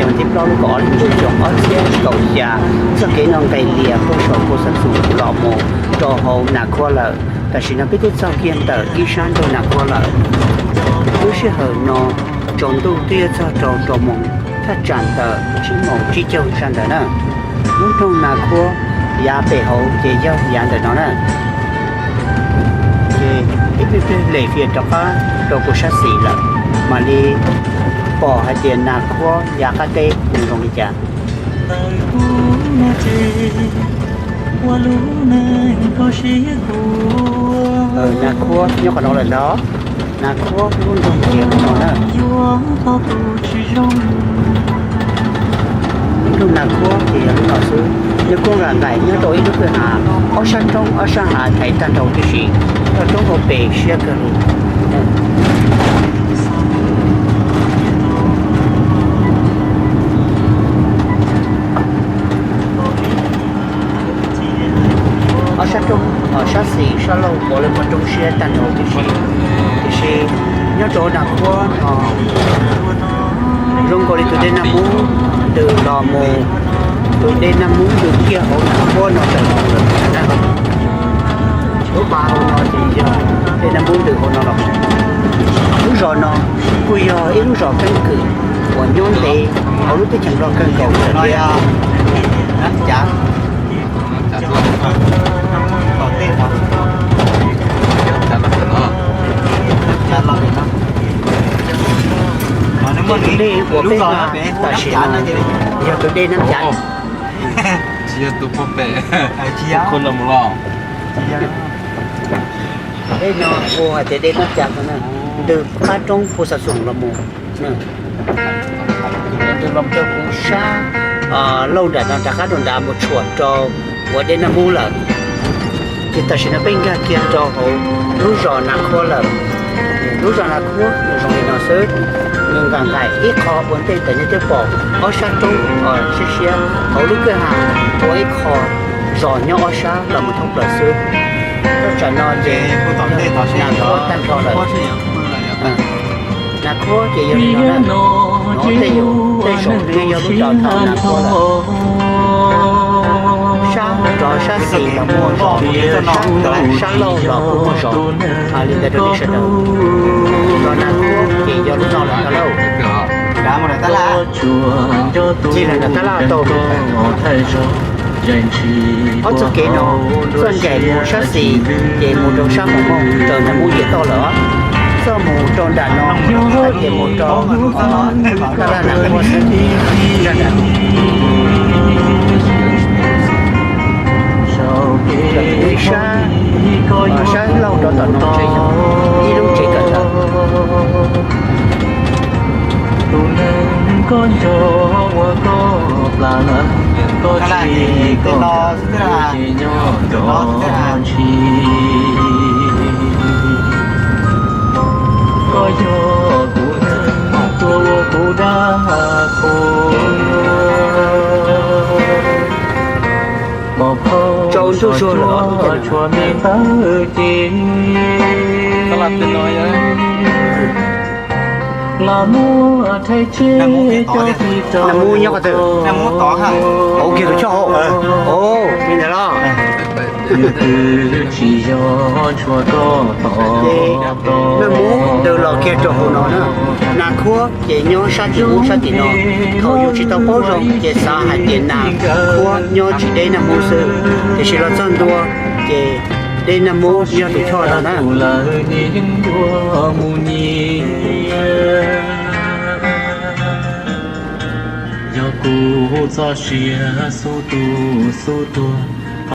Yog tim plaub lub kaum ob lub ntuj xyoo ob txhiab kaum xya, txoj kev no nqes lias puag saum Phu Xab Xum los mus rau hauv Nas Khuab lawm. Tam sim no peb twb txog kiag ntawm ib sab nroog Nas Khuab lawm. Lub sij hawm no tsaus ntuj twb yuav txog rau rau moos, thaj tsam ntawm tsib moos tsib caug sab ntawd na. Lub nroog Nas Khuab yav pem hauv ces yog yav ntawm no na. Ces ib pliag pliag lem fias rov qab rau kuv sab xis lawm, mam li pom hais tias Nas Khuab yav qab teb nws zoo li cas. Nas Khuab nyob qhov no lawm ntag. Nas Khuab lub nroog ces no na. Lub nroog Nas Khuab ces yog lub no xwb. Nws kuj nqaim nqaim nyob rau ib lub kwj ha, ob sab roob ob sab hav thaiv tag nrho tib si, toj roob hauv pes siab kawg li. Ob sab roob, sab xis sab laug puav leej muaj roob siab tag nrho tib si, tiam sis nyob rau Nas Khuab no zoo nkaus li tus dej Naj Mub ntws los mus, tus dej Naj Mub ntws kiag hauv Nas Khuab no tawm los lawm na. Lub pas hauv no ces yog dej Naj Mub ntws hauv no los. Lub zos no kuj yog ib lub zos keeb kwm uas nyob ntev hauv lub teb chaws Nplog kawg nkaus thiab. Tus dej uas peb nqa tam sim no yog tus dej Nab Cav. Dej no hu hais tias dej Nab Cav no na, ntws qab roob Phu Xab Xum los mus. Ntws los rau kuv sab laug nram no rov qab rau nrad mus tshuam rau uas dej Naj Mub lawm. Ces tam sim no peb nkag kiag rau hauv lub zos Nas Khuab lawm. Lub zos Nas Khuab nws zoo li no xwb, nws nqaim nqaim ib qho ua ntej ntawm nej twb pom ob sab roob siab siab hauv lub kwj ha, ua ib qho zos nyob ob sab los mus thoob plaws xwb. Thaj tsam no ces Nas Khuab tag nrho lawm. Nas Khuab ces yog li no na, no tej, tej zaum nws yeej yog lub zos thaum Nas Khuab lawm. Sab rov sab xis los muaj zos, sab rov sab laug los kuj muaj zos. Li ntawd rau nej sawv daws, zos Nas Khuab ces yog lub no lawm ntag lauj. Cia li ntawm tab laj tau. Ob txoj kev no, txoj nkaim mus sab xis ces mus rau sab Moos Mooj raws Naj Mub nce toj lawm. Txoj mus rau nram no hais tias mus rau tab laj Nas Khuab xwb. Sab, sab laug rov tom no tsev, ib lub tsev kawm ntawv. Tus neeg koj nco ua koj plam, koj tsis koj ces nyob rov ntshis. Koj yog kuv neeg tuaj ua kuv dab qhuas. Mos phauj tsau ntuj zuag lawm, tshuav me ntawv ces los muab rhais tseg coj tig rau. Naj Mub nyob qhov twg? Ua kiag tus choj hauv. Li ntawd los. Twb tsis yog tshuav koj tos. Naj Mub ntws los kiag rau hauv no na. Nas Khuab ces nyob sab tim ub sab tim no. Thaum yus tsis tau paub zoo ces xav hais tias Nas Khuab nyob tsis deb Naj Mub xwb, tiam sis los txog ntua ces deb Naj Mub yog tus choj no na. Yog kuv txoj sia xub tu xub tuag,